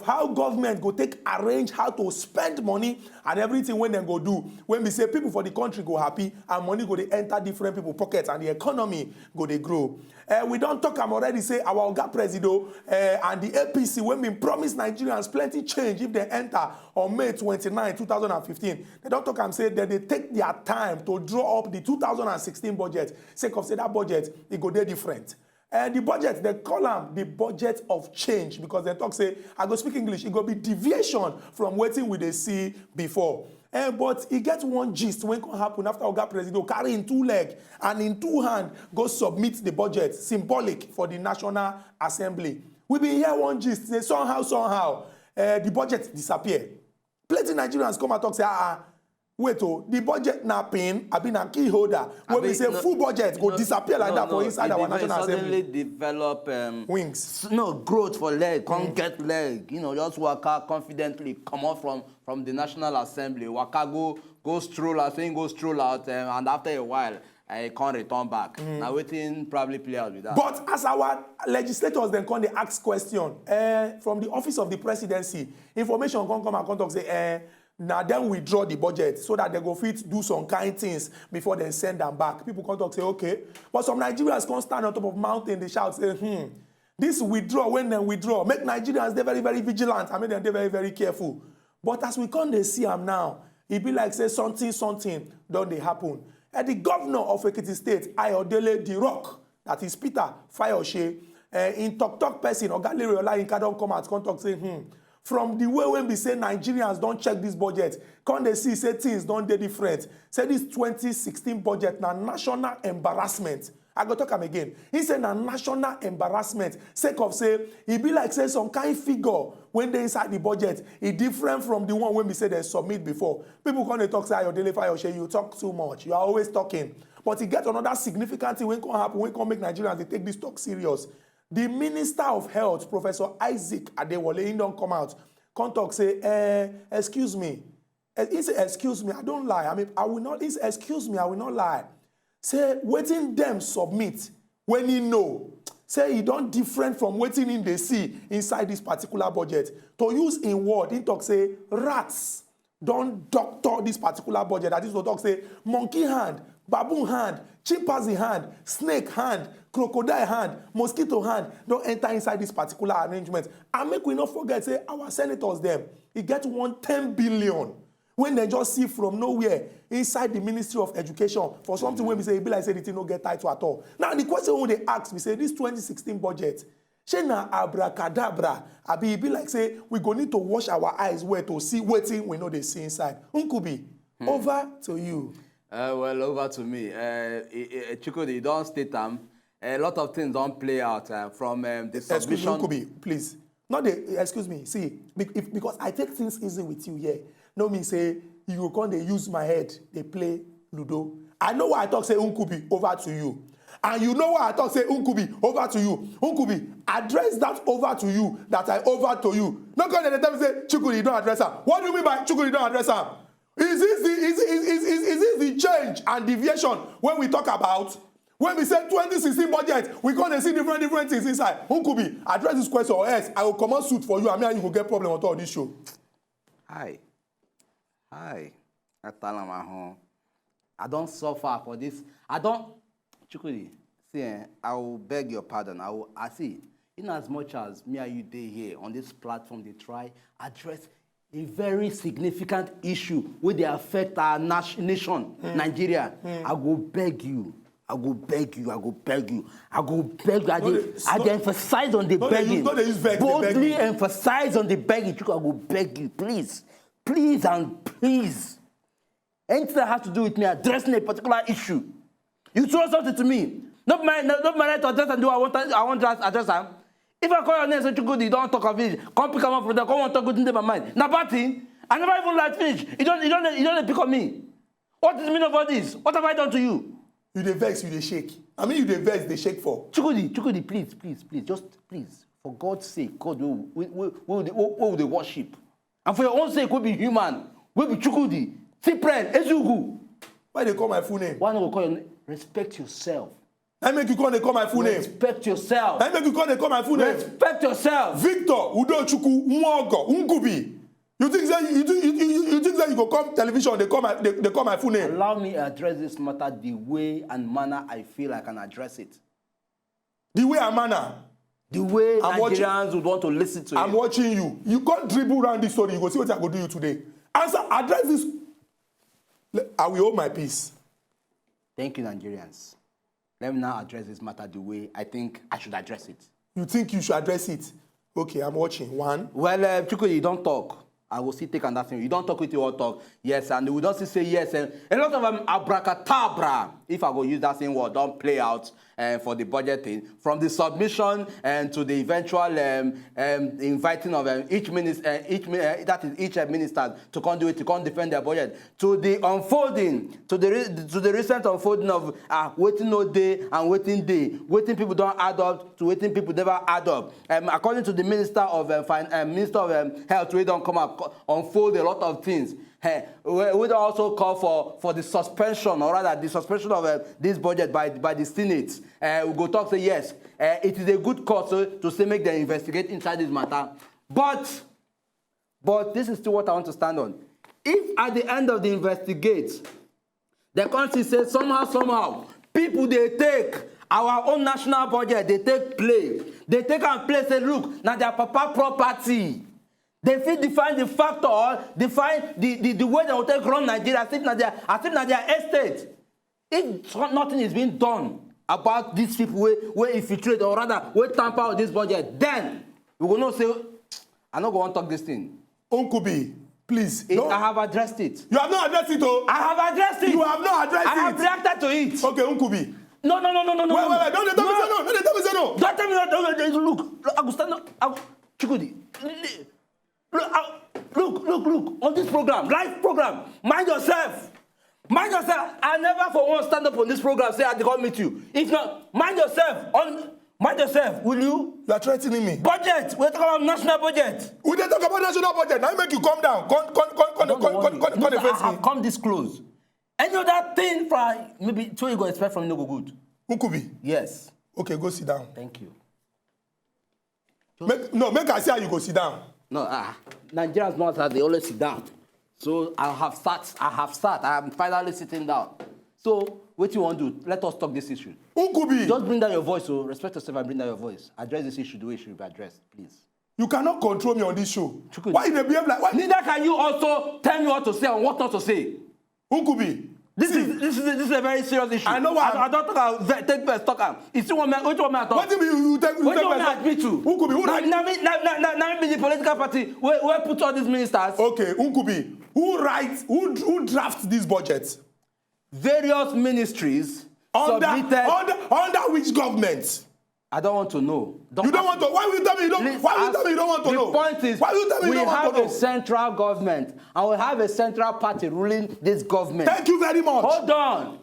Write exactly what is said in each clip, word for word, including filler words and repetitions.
How government go take arrange how to spend money and everything wey dem go do, wey be say people for the country go happy and money go dey enter different people pocket and the economy go dey grow. Eh, we don talk am already say our oga Presido, eh, and the A P C wey bin promise Nigerians plenty change if dem enter on May twenty-nine, two thousand and fifteen. Dem don talk am say dem dey take their time to draw up the two thousand and sixteen budget, sake of say that budget e go dey different. Eh, the budget, dem call am the budget of change because dem talk say, I go speak English, e go be deviation from wetin we dey see before. Eh, but e get one gist wey come happen after oga Presido carry im two leg and im two hand go submit the budget symbolic for the National Assembly. We bin hear one gist say somehow, somehow, eh, the budget disappear. Plenty Nigerians come and talk say, ah, ah, wait, oh, the budget na pin, abi na key holder, wey be say full budget go disappear like that for inside our National Assembly. Suddenly develop, um, wings. No, growth for leg, come get leg, you know, just waka confidently, comot from, from the National Assembly, waka go, go stroll out, say go stroll out, um, and after a while, I can't return back. Now wetin probably play out with that. But as our legislators then come dey ask question, eh, from the office of the presidency, information come come and come talk say, eh, na dem withdraw the budget so that they go fit do some kind things before dem send am back. People come talk say, okay. But some Nigerians come stand on top of mountain, dey shout say, hmm, this withdraw, when dem withdraw, make Nigerians dey very, very vigilant and make dem dey very, very careful. But as we come dey see am now, e be like say something, something don dey happen. Eh, the governor of Ekiti State, Ayodele The Rock, that is Peter Fayose, eh, im talk talk person, Oga Lere Olayinka, don come out come talk say, hmm, from the way wey be say Nigerians don check this budget, come dey see say things don dey different. Say this twenty sixteen budget na national embarrassment. I go talk am again. He say na national embarrassment, sake of say e be like say some kind figure wey dey inside the budget e different from the one wey be say dem submit before. People come dey talk say, Ayodele Fayose, you talk too much. You are always talking. But e get another significant thing wey come happen, wey come make Nigerians dey take this talk serious. The Minister of Health, Professor Isaac Adewole, he don come out, come talk say, eh, excuse me. Eh, he say, excuse me, I don't lie. I mean, I will not, he say, excuse me, I will not lie. Say, wetin dem submit, when he know, say e don different from wetin he dey see inside this particular budget. To use in word, he talk say, rats don doctor this particular budget. That is to talk say, monkey hand, baboon hand, chimpanzee hand, snake hand, crocodile hand, mosquito hand don enter inside this particular arrangement. And make we not forget say our senators dem, e get one ten billion wey dem just see from nowhere inside the Ministry of Education for something wey be say e be like say the thing no get title at all. Now the question wey dey ask be say this twenty sixteen budget, shey na abracadabra, abi e be like say we go need to wash our eyes well to see wetin we no dey see inside? Nkubi, over to you. Uh, well, over to me. Uh, i- i- Chukwudi, you don state am. A lot of things don play out, uh, from, um, the Excuse me, submission. Nkubi, please. Not the, excuse me. See, be- if, because I take things easy with you here. No mean say you go come dey use my head dey play ludo. I know why I talk say Nkubi, over to you. And you know why I talk say Nkubi, over to you. Nkubi, address that over to you that I over to you. No come dey tell me say Chukwudi, you don address am. What do you mean by Chukwudi don address am? Is this the, is, is, is, is, is this the change and deviation when we talk about? When we say twenty sixteen budget, we gonna see different, different things inside. Nkubi, address this question or else I will comot suit for you and me and you go get problem on top of this show. Hi. Hi. Atalamahon. I don suffer for this. I don, Chukwudi, see, eh, I will beg your pardon. I will, I see, in as much as me and you dey here on this platform, dey try address a very significant issue wey dey affect our nas- nation, Nigeria. I go beg you. I go beg you. I go beg you. I go beg you. I No dey, dey, I no, dey emphasize on the no dey begging. Use, no dey use vex dey beg Boldly me. Emphasize on the begging. Chukwudi, I go beg you, please, please and please. Anything that has to do with me addressing a particular issue, you throw something to me. Not my, not my right to address and do I want, I want to address am. If I call your name, say Chukwudi, you don't talk of it. Come pick am up from there. Come on, talk good in my mind. Na bad thing. I never even like finish. You don't, you don't, you don't pick on me. What is the meaning of all this? What have I done to you? You dey vex, you dey shake. I mean, you dey vex, dey shake for. Chukwudi, Chukwudi, please, please, please, just please, for God's sake, God, we, we, we, we, we, we dey worship. And for your own sake, we be human, we be Chukwudi, Cyprian, Eziugu. Why they call my full name? Why not call your name? Respect yourself. I make you come dey call my full name. Respect yourself. I make you come dey call my full name. Respect yourself. Victor Udochukwu Nwogo Nkubi. You think say you, you, you, you, you think say you go come television, they call my they, they call my full name. Allow me address this matter the way and manner I feel I can address it. The way and manner. The way I'm watching- Nigerians would want to listen to I'm it. Watching you. You can't dribble around this story. You go see what I go do you today. Answer, address this. Le- I will hold my peace. Thank you, Nigerians. Let me now address this matter the way I think I should address it. You think you should address it? Okay, I'm watching. One. Well, uh, Chukwudi, you don't talk. I will still take another thing. You don't talk with your talk. Yes, and we don't still say yes. And a lot of them abracadabra, if I go use that same word, don't play out uh, for the budget thing. From the submission and to the eventual um, um, inviting of um, each minister, uh, each mi- uh, that is each uh, minister to come do it, to come defend their budget, to the unfolding, to the re- to the recent unfolding of uh, wetin no dey and wetin dey, wetin people don add up to wetin people never add up. Um, according to the minister of um, fin- um, minister of um, health, we don come out co- unfold a lot of things. Hey, we, we don also call for for the suspension, or rather the suspension of uh, this budget by by the Senate. Uh, we go talk say yes, uh, it is a good cause uh, to say make dem investigate inside this matter. But but this is still what I want to stand on. If at the end of the investigate, the country say somehow somehow people dey take our own national budget, they take play, they take and play say look na their papa property. They fit define the factor or define the, the, the way they will take run Nigeria as if na their as if na their estate. If so- nothing is being done about these people wey wey infiltrate or rather wey tamper with this budget, then we go know say I no go wan talk this thing. Unkubi, please. It, No. I have addressed it. You have not addressed it, oh. I have addressed it. You have not addressed I have it. Reacted to it. Okay, Unkubi. No, no, no, no, no, no. Wait, no, wait, wait. Don't tell me say no. No, don't tell me say no. Don't tell me no. Don't, don't, don't, look, look, I go stand up. I go, Chukwudi, look, I, look, look, look. On this program, live program, mind yourself. Mind yourself. I never for one stand up on this program say I dey come meet you. If not, mind yourself. On mind yourself, will you? You are threatening me. Budget. We talk about national budget. We dey talk about national budget. Now make you come down. Come, come, come, come, Don't come, worry. come, come, Look, come, I face have me. Come this close. Any other thing from maybe so you go expect from me no go good. Unkubi. Yes. Okay, go sit down. Thank you. Make, no, make I see how you go sit down. No, ah, Nigerians know how they always sit down. So I have sat, I have sat, I am finally sitting down. So what you want to do? Let us talk this issue. Unkubi. Just bring down your voice, so respect yourself and bring down your voice. Address this issue the way it should be addressed, please. You cannot control me on this show. Chukwudi. Why you dey behave like why? Neither can you also tell me what to say and what not to say. Unkubi. This See. Is this is a, this is a very serious issue. I know why. I, I don't talk. I take first talk am. You see one man. Which one man talk? What do you, you take? You Which take one man first? Admit to? Unkubi, who Now, write? Now me, now, now, now, now me be the political party where, where put all these ministers. Okay, Unkubi, who writes? Who who drafts this budget? Various ministries Under submitted. Under under which government? I don't want to know. You don't want to. Why will you tell me you don't? Please Why will you ask- tell me you don't want to the know? Point is, Why will you tell me you we don't want have to a know? Central government and we have a central party ruling this government. Thank you very much. Hold on.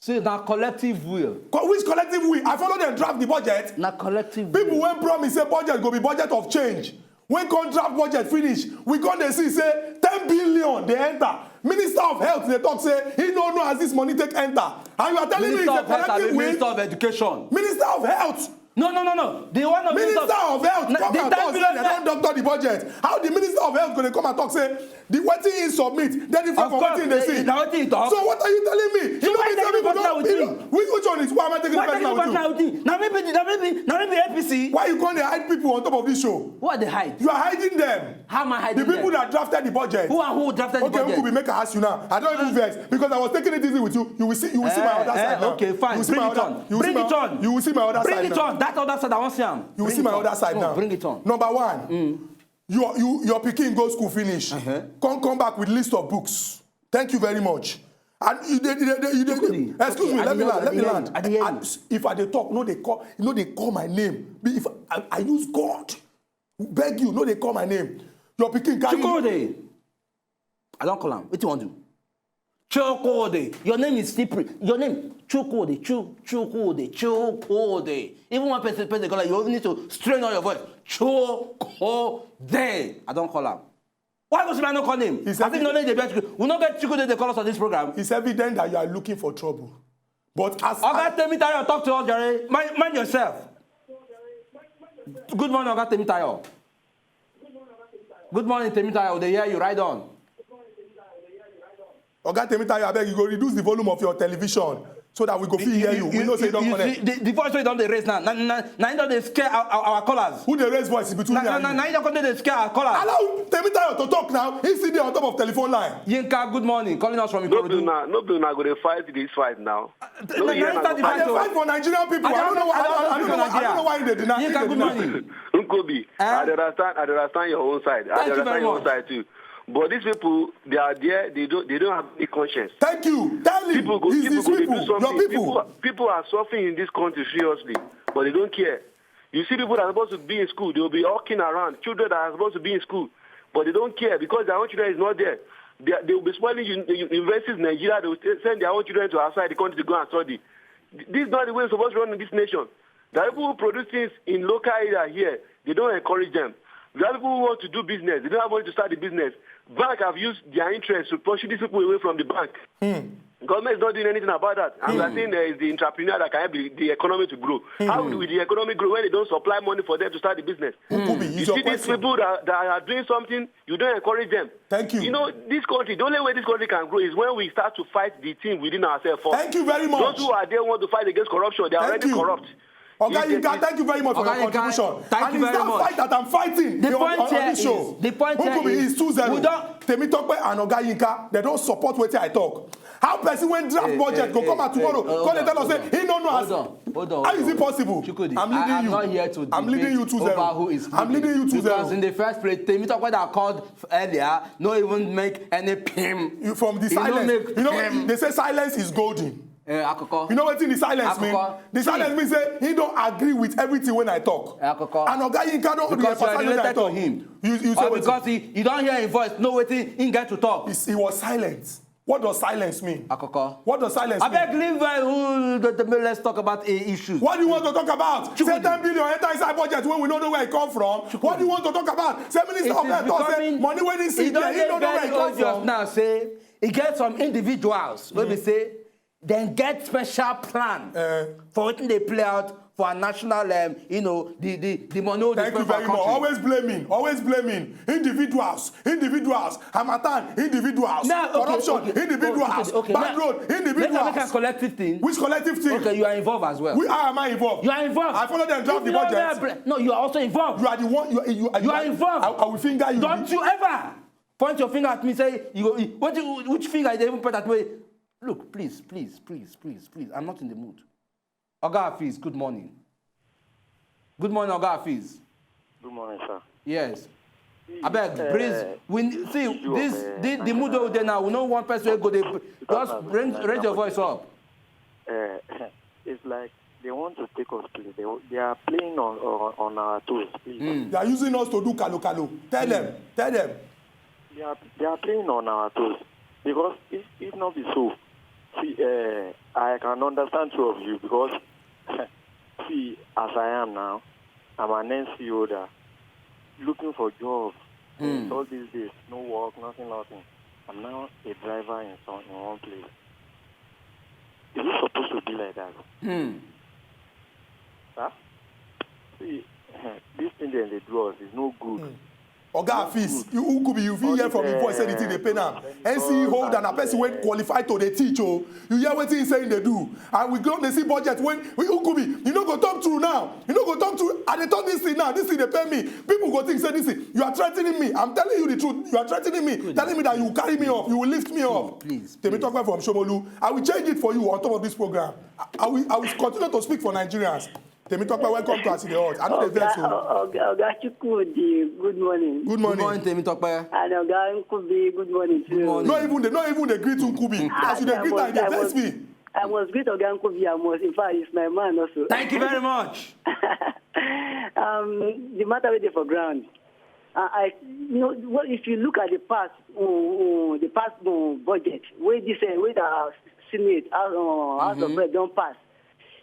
See, na collective will. Co- Which collective will? I follow them draft the budget. Na collective People will. When promise say budget go be budget of change. When come draft budget finish, we come dey see say ten billion dey enter. Minister of health dey talk say he no know as this money take enter. And you are telling Minister me it's a of health, I collective mean will? Minister of education. Minister of health. No, no, no, no. The one of Minister of health Na- come the and talk say they don't doctor the budget. How the minister of health go dey come and talk say the wetin he submit dey different Of from course, wetin they eh, see? Na wetin he talk. So what are you telling me? So You why don't taking tell me personal with you me? don't- Which which one is why am I taking Why personal taking with you? personal with you? Now maybe, now maybe, now maybe A P C. Why you come dey hide people on top of this show? Who are they hide? You are hiding them. How am I hiding The people them? That drafted the budget. Who are who drafted Okay, the budget? Unkubi, make I ask you now. I don't even vex because I was taking it easy with you. You will see, you will see my Eh, other eh, side now. Okay, fine. You will see Bring my it other, on. You will Bring see it my, on. You will see my other Bring side it now. On. That other side I want see am. You will Bring see my it on. Other side No, now. Bring it on. Number one, mm. your you your pikin go school finish, uh-huh. Come come back with list of books. Thank you very much. And you dey, you dey, you dey, you dey, Chukwudi, excuse okay, me, I let me dey land, hear let me you, land. I dey hear you. And if I dey talk, no dey call, no dey call my name. Be- If I, I use God, beg you, no dey call my name. Your pikin carry. Chukwudi, I don't call him. What you want to do? Chukwudi. Your name is still pre- your name Chukwudi. Chu Chukwudi. Chukwudi. Even one person person dey call you, you need to strain all your voice. Chukwudi. I don't call him. Why go I no call him? As if no dey dey we no get Chukwudi dey call us on this program. It's evident that you are looking for trouble. But as Oga Temitayo, talk to us, Jerry. Mind, mind yourself. Good morning, Oga Temitayo. Good morning, Temitayo. They hear you. Right on. Oga Temitayo, I beg you go reduce the volume of your television so that we go fit hear you. We know say you don connect. The, the voice wey don dey raise now, na na na him don dey scare our, our, our callers. Who dey raise voice between me and you? Na na na him don come dey scare our callers. Allow Temitayo to talk now. He still dey on top of telephone line. Yinka, good morning. Calling us from Ikorodu. No be una, no be una go dey fight this fight now. No, na, na, na, I dey fight for Nigerian people. I don't know why, I don't know why, I don't know why they deny. Yinka, good morning. Nkobi, eh? I dey understand, I dey understand your own side. I dey understand your own side too. But these people, they are there, they don't, they don't have any conscience. Thank you. Tell him. People go, people go dey do something. People, people are suffering in this country seriously, but they don't care. You see people that are supposed to be in school, they will be hawking around. Children that are supposed to be in school, but they don't care because their own children is not there. They, they will be spoiling universities in Nigeria. They will send their own children to outside the country to go and study. This is not the way it's supposed to run in this nation. There are people who produce things in local area here. They don't encourage them. There are people who want to do business. They don't have money to start the business. Bank have used their interest to pursue these people away from the bank. Hmm. Government is not doing anything about that. And we are saying there is the entrepreneur that can help the, the economy to grow. Hmm. How will the economy grow when they don't supply money for them to start the business? You see these people that, that are doing something, you don't encourage them. Thank you. You know, this country, the only way this country can grow is when we start to fight the thing within ourselves first. Thank you very much. Those who are there want to fight against corruption, they are already corrupt. Oga Yinka, thank you very much for your contribution. Thank you very much. And it's that fight that I'm fighting on this show. The point here is, the point here is, two zero. Temitope and Oga Yinka, they don't support wetin I talk. How person wey draft budget go come out tomorrow, come dey tell us say he no know as. Hold on, hold on. How is it possible? Chukwudi, I'm leading you. I'm leading you two zero. I'm leading you two zero. Because in the first place, Temitope that called earlier, no even make any pim. From the silence. You know, they say silence is golden. Eh, akoko. You know wetin the silence mean? The silence mean say he don't agree with everything when I talk. Eh, akoko. And Oga Yinka don't emphasize when I talk. Because you are related to him. You, you say wetin? Because he, you don't hear him voice, know wetin he get to talk. He was silent. What does silence mean? Akoko. What does silence mean? Abeg, leave, uh, who the, the, let's talk about, uh, issues. What do you want to talk about? Say ten billion enter inside budget when we no know where it come from. What do you want to talk about? Say Minister of Health talk say money wey he see there, he no know where it come from. Now say e get some individuals wey be say dem get special plan for wetin dey play out for our national, um, you know, the, the, the money wey dey spend for our country. Thank you very much. Always blaming, always blaming individuals, individuals, harmattan, individuals, corruption, individuals, bad road, individuals. Make a collective thing. Which collective thing? Okay, you are involved as well. How am I involved? You are involved. I follow them draft the budget. No, you are also involved. You are the one. You are, you are, you are involved. I, I will finger you. Don't you ever point your finger at me, say, you go, what you, which finger you dey even point at me? Look, please, please, please, please, please. I'm not in the mood. Oga Hafiz, good morning. Good morning, Oga Hafiz. Good morning, sir. Yes. Abeg, please, we see this, the, the mood wey dey now. We no want person wey go dey just raise, raise your voice up. Uh, it's like they want to take us play. They, they are playing on, on, on our toes, please. Mm. They are using us to do kalo kalo. Tell them, tell them. They are, they are playing on our toes. Because if, if not be so, see, uh, I can understand two of you because, see, as I am now, I'm an N C O holder, looking for jobs. Mm. All these days, no work, nothing, nothing. I'm now a driver in some, in one place. Is it supposed to be like that? Mm. Huh? See, this thing dem dey do us is no good. Mm. Oga Hafiz, you, Nkubi, you fit hear from him voice say the thing dey pain am. N C E holder na person wey qualify to dey teach o. You hear wetin he say he dey do? And we go dey see budget when we, Nkubi, you no go talk true now. You no go talk true. I dey talk this thing now. This thing dey pain me. People go think say this thing. You are threatening me. I'm telling you the truth. You are threatening me, telling me that you will carry me up, you will lift me up. Please, please. Temitope from Shomolu. I will change it for you on top of this program. I, I will, I will continue to speak for Nigerians. Temitope, welcome to As E Dey Hot. I no dey vex o. Oga, Oga, Oga Chukwudi, good morning. Good morning. Good morning, Temitope. And Oga Nkubi, good morning too. Good morning. No even dey, no even dey greet Nkubi. As you dey greet am, e dey vex me. I must greet Oga Nkubi, I must. In fact, he's my man also. Thank you very much. Um, the matter wey dey for ground, Uh, I, you know, well, if you look at the past, um, um, the past um, budget, where this, uh, where the Senate, uh, uh, House of Rep don't pass,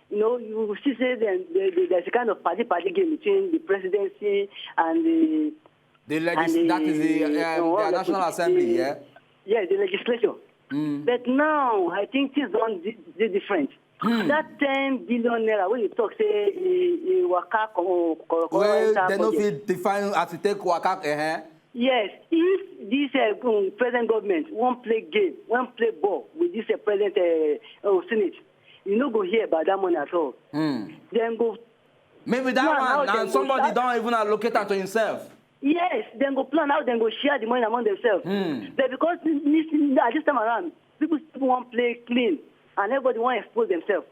you know, you will see say then the, the, there's a kind of party party game between the presidency and the The legis- and the, that is the, um, the National Assembly, yeah? Yes, the legislature. Mm. But now, I think things don't di- different. Mm. That ten billion naira when you talk say e waka come. Well, they no fit define as you take waka. Uh-huh. Yes, if this uh, um, present government won't play game, won't play ball with this uh, present uh, uh, Senate, you no go hear about that money at all. Mm. Then go. Maybe that one, now somebody don't even allocate that to himself. Yes, then go plan how then go share the money among themselves. Mm. But because this, at this time around, people still want to play clean and everybody want to expose themselves.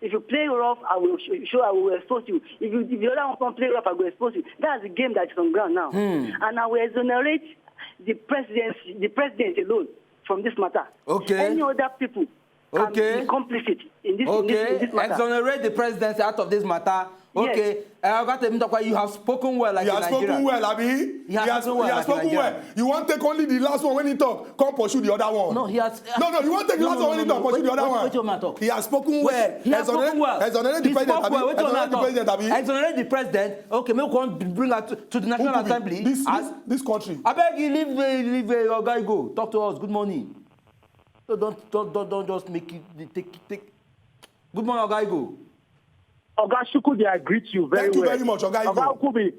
If you play rough, I will show I will expose you. If you if the other one come play rough, I will expose you. That's the game that is on ground now. Mm. And I will exonerate the president, the president alone from this matter. Okay. Any other people okay. Complicit in this, okay. In this, in this matter. Exonerate the president out of this matter. Okay, yes. Uh, you have spoken well like you have Nigerian. Spoken well, Abi. He has, he has spoken well. Like spoken well. You want to take only the last one when he talk, come pursue the other one. No, he has. No, no, you want to take the no, last no, one when he talk, pursue the other one. Wait, wait, he has spoken well. He has spoken well. Exonerate the president, Abi. Exonerate the president, Abi. Exonerate the president. Okay, maybe we can bring her to, to the National Assembly. This, this, this country. I beg you, leave, leave, leave your guy go. Talk to us. Good morning. So don't don't don't, don't just make it take take. Good morning, Oga Igo. Oga Shuku, I greet you very well. Thank you very much, Oga Igo. Oga Okubi,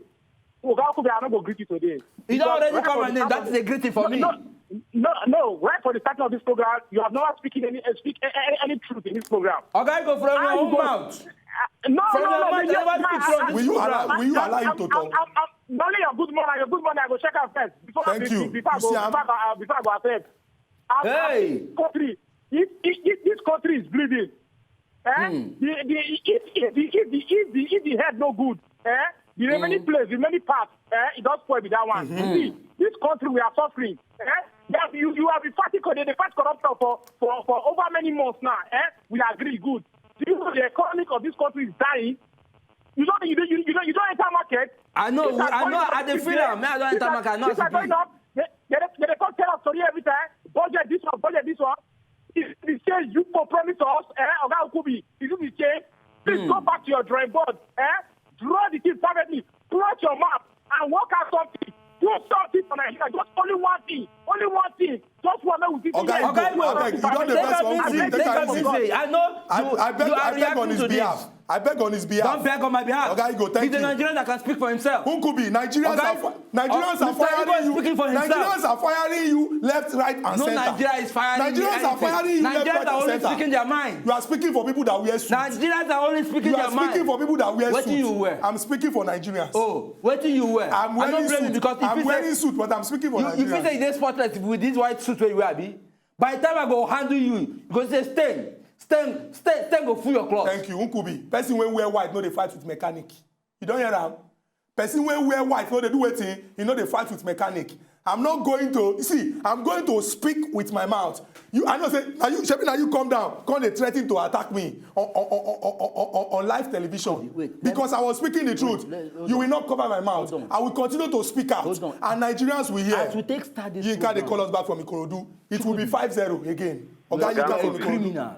Oga Okubi, I no go greet you today. You don already call my name. That is a greeting for me. No, no, no. Right for the starting of this program, you have never spoken any uh, speak any, any truth in this program. Oga Igo, from your own mouth. No, from no, your mouth, never speak from this program. Will you allow? Will you allow him to talk? Only your good morning, your good morning. I go check am first before I before I go before I go attend. Hey! Country, if, if, if this country is bleeding, eh? Mm. The, the, if, if, the, if, the, if, the, if the head no good, eh? The remaining mm. place, the remaining part, eh? It does spoil with that one. Mm-hmm. See, this country we are suffering, eh? You, you have been fighting, they fight corruption for, for, for over many months now, eh? We agree, good. Do you know the economy of this country is dying? You don't, you don't, you don't, you don't enter market. I know, I know, I dey feel am. I don't enter market, I know as e be. They, they, they, they come tell us story every time. Budget this one, budget this one. If the change you go promise us, eh, Oga Okubi, if you be change, please mm. go back to your drawing board, eh? Draw the thing perfectly, plot your map, and work out something. Do something for Nigeria. Just only one thing, only one thing. Just one make we see. Okay, okay, okay. You don't dey vex for me. Take am easy. I know. I, I beg, I beg on his behalf. I beg on his behalf. Don't beg on my behalf. Oga Igo, thank you. He's a Nigerian that can speak for himself. Nkubi, Nigerians are Nigerians are firing you. Nigerians are firing you left, right, and center. No, Nigeria is firing Nigerians are firing you left, right, and center. Nigerians are only speaking their mind. You are speaking for people that wear suits. Nigerians are only speaking their mind. You are speaking for people that wear suits. Wetin you wear? I'm speaking for Nigerians. Oh, wetin you wear? I'm wearing suit. I'm wearing suit, but I'm speaking for Nigerians. You fit say you dey spotless with this white suit wey you wear, abi? By the time I go handle you, you go say stain, stain, stain, stain go full your cloth. Thank you, Nkubi. Person wey wear white no dey fight with mechanic. You don hear am? Person wey wear white no dey do wetin? He no dey fight with mechanic. I'm not going to, you see, I'm going to speak with my mouth. You, I know say, now you, Shebi, now you come down, come dey threaten to attack me on, on, on, on, on, on live television. Wait, wait, because I was speaking the truth. Wait, let, you will not cover my mouth. I will continue to speak out. And Nigerians will hear. As we take start this Yinka, they call us back from Ikorodu. It will be five zero again. Oga Yinka from Ikorodu. Criminal.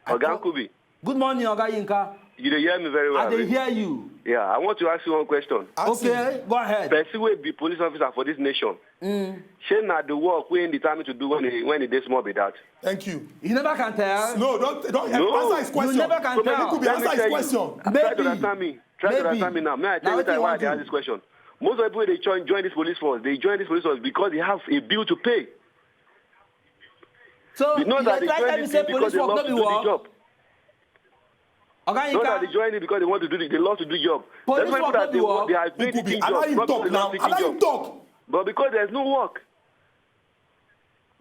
Oga Kubi. Good morning, Oga Yinka. You dey hear me very well? I dey hear you. Yeah, I want to ask you one question. Okay, go ahead. Person wey be police officer for this nation. Mm. Shey na the work wey he determine to do when he when he dey small be that? Thank you. You never can tell. No, don't don't no. Answer his question. You never can tell. Kubi, answer his question. Maybe. Try to understand me. Try to understand me now. May I tell you why I dey ask this question? Most of the people wey dey join join this police force, they join this police force because they have a bill to pay. So you know that they join this thing because they love to do the job. Oga Yinka. Not that they join it because they want to do the, they love to do job. Police work no be work. They are doing teaching job. Allow him talk now. Allow him talk. But because there's no work,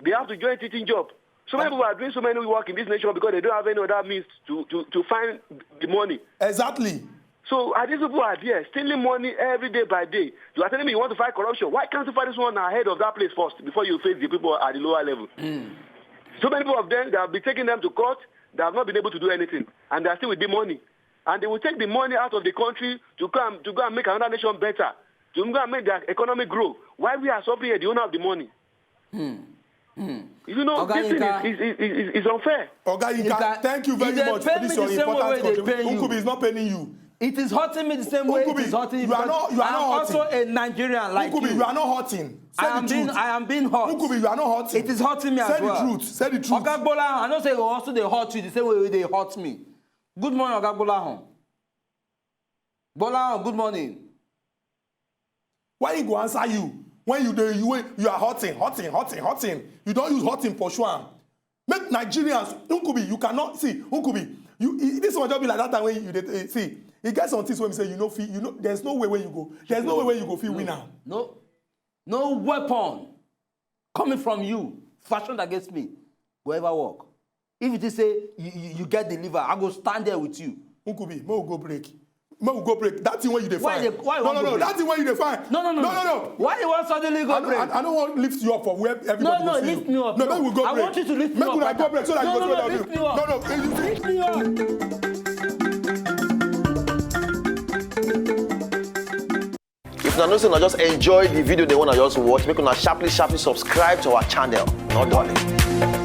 they have to join teaching job. So many people are doing so many work in this nation because they don't have any other means to, to, to find the money. Exactly. So and these people are there stealing money every day by day. You are telling me you want to fight corruption. Why can't you fight this one ahead of that place first before you face the people at the lower level? Mm. So many people of them, they have been taking them to court. They have not been able to do anything, and they are still with the money. And they will take the money out of the country to come to go and make another nation better. They will go and make their economy grow. Why we are suffering here, the owner of the money? You know, Oga this thing Yinka. is, is, is, is, is unfair. Oga Yinka, Yinka, thank you e very dey much for pain this me your the same way important wey dey contribution. pain you. Nkubi is not paining you. It is hurting me the same way it Nkubi, is hurting you. You are Because not- you are I am not also hurting. A Nigerian like Nkubi, you. You are not hurting. Say I am the being, truth. I am being hurt. Nkubi, you are not hurting. It is hurting me Say as the well. Truth. Say the truth. Oga Gbolahan, I know say e go also dey hurt you the same way e dey hurt me. Good morning, Oga Gbolahan. Gbolahan, good morning. Why he go answer you when you dey you, you are hurting, hurting, hurting, hurting? You don use hurting pursue am. Make Nigerians, Nkubi, you cannot see Nkubi. You e- this one just be like that time when you dey eh, see. E get some things wey be say you no fit. You know, there's no way where you go. There's no way where you go fit win am. No, no weapon coming from you fashioned against me go ever work. If you think say you, you, you get the liver, I go stand there with you. Nkubi, make we go break. Make we go break. That thing wey you dey Why find. dey- why you no, wan no, go no. break? That thing wey you dey find. No, no, no, no, no, no. Why you want suddenly go I, no, break? I, I don't want to lift you up for where everybody No, no, go see lift you. me up. No, make we go I break. want you to lift Make me una up. Go break so that No, you no, go no, down. Lift me up. No, no. eh, you- Lift me up. If una know say una just enjoy the video dem wey una just watch, make una sharply sharply subscribe to our channel. No dulling.